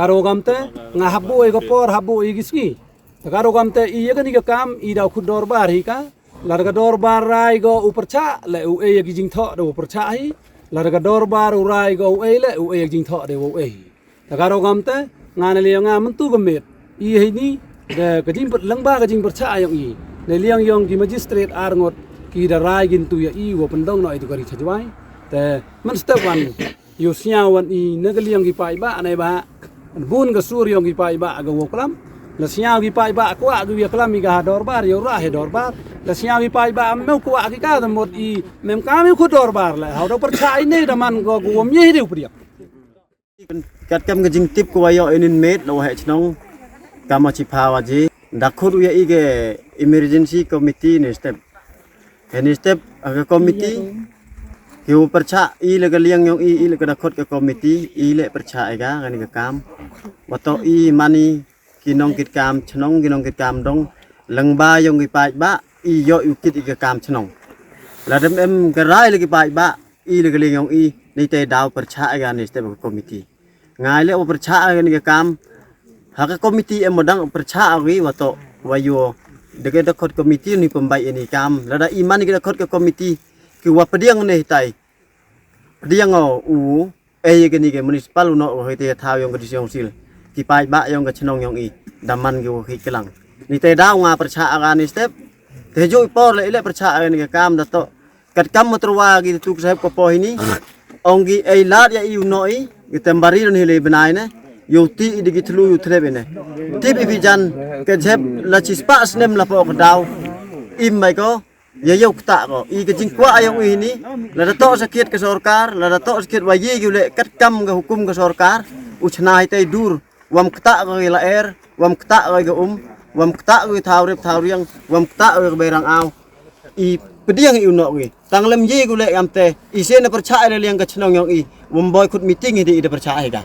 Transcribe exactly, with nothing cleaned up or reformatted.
Karo kam te nga hap buh ïa ka por, hap buh ïa ki sngi. Te karo kam te ïa kane ka kam i da u khut dorbar hi ka. Lada ka dorbar rai ka u pyrchah, leh u ei ïa ki jingthoh da u pyrchah hi. Lada ka dorbar u rai ka u ei, leh u ei ïa ki jingthoh da u ei hi. Te karo kam te nga na liang nga mynta ka miet i hi ni, da ka jingpyr-, lyngba ka jingpyrchah ïong i, na liang ïong ki magistrate ar ngut ki da rai kin tu ïa i wa pyndong noh i tu ka ri Chajwai. Te mynstep wan ïoh sñiaw wan i na ka liang ki paidbah ne ba bun ka sur ïong ki paidbah ka wow klam. La sñiaw ki paidbah kwah ki ïa klam i ka ha dorbar, ïoh rah ha dorbar. La sñiaw ki paidbah mem kwah ki ka da mut i mem kam i khut dorbar, leh haw da pyrchah i ne da man ko ko wam ye de u pdiak. Katkam ka jingtip ko wa ïoh inin met la wa heh chnong, kam wa chipha wa ji da khut u ïa i ke emergency committee ni step. Ni step ha ka committee ki u pyrchah i la ka liang ïong i, i la ka da khut ka committee, i le pyrchah i ka kani ka kam. Wa to i mani ki nongkit kam chnong, ki nongkit kam dong, lyngba ïong ki paidbah i ïoh u kit i ka kam chnong. La dem em ka rai la ki paidbah i la ka liang ïong i, ni te daw pyrchah i ka ni step ka committee. Ngai le u pyrchah i ka ni ka kam ha ka committee em u dang pyrchah i wa to wa ïoh da ka da khut committee ni pynbai i ni kam. Lada i mani ka da khut ka committee ki wa pdiang ne hitai, pdiang u ei ïa kani ka municipal u noh wa hite thaw ïong ka District Council. Ki paidbah ïong ka chnong ïong i da man ki wa hit klang. Ni te daw nga pyrchah i ka ni step. Te ju i por le i le pyrchah i ka ni ka kam da to. Katkam ma tyrwa ki tu ka saheb ka po hi ni. Ong ki ei lad ïa i u noh i, ki tem bari ron hi le bnai ne. Ïoh ti i di ki thlu ïoh thlep i ne. Tip i bijan ka jep la chispah snem la po ka daw. Im bai ko ïa ïoh kta ko i ka jingkwah ïong i hi ni. La da to sakit ka sorkar, la da to sakit wa yi ki u le katkam ka hukum ka sorkar. U chna hi te dur. Wam kta ko i la er, wam kta ko i ka um, wam kta ko i thaw rep thaw riang, wam kta ko i ka berang aw. I pdiang i u noh wi. Tang lem yi gu le am te i se na pyrchah i la liang ka chnong ïong i. Wam boi khut meeting hi di i da pyrchah i ka.